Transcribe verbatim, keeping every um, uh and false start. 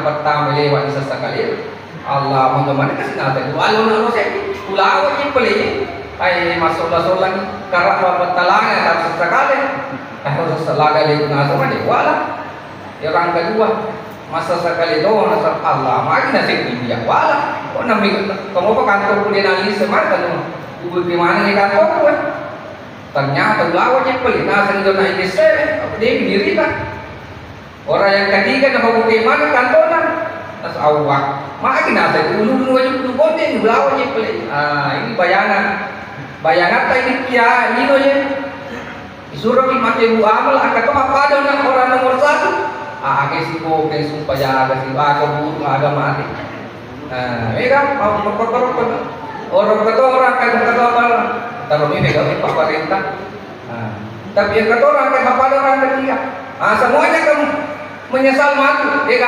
pertama lewat di sesakale. Allah, mangga mana kasih nata dua lo nalo saya. Ulawa je pele. Ai masola-sola ni karena bertalangan harus sesakale. Harus sesakale nata mana wala. Yang kedua, masa sekali doang nasab Allah, magi nasib dia wala. Kok nami kamu apa kantor kuliah nali semar kan? Ibu di mana nih kantor gue? Ternyata ulawa je pele nasa di zona I D C, apa dia diri kan? Orang yang ketiga na bawa ke mana kantorna? Nasab Allah. Magi nasa dulu dulu aja dulu bote ulawa je pele. Ah, ini bayangan. Bayangan tadi kia lino je. Disuruh ki mate bu amal, angka to mappada na orang nomor satu. Ah, ake si ko ke sumpah jaga si baka bu ada mati. Nah, mega mau berkotor pun. Orang kata orang kan kata apa? Taruh ini mega pak perintah. Nah, tapi yang kata orang kan apa ada orang ketiga. Ah, semuanya kamu menyesal mati. Mega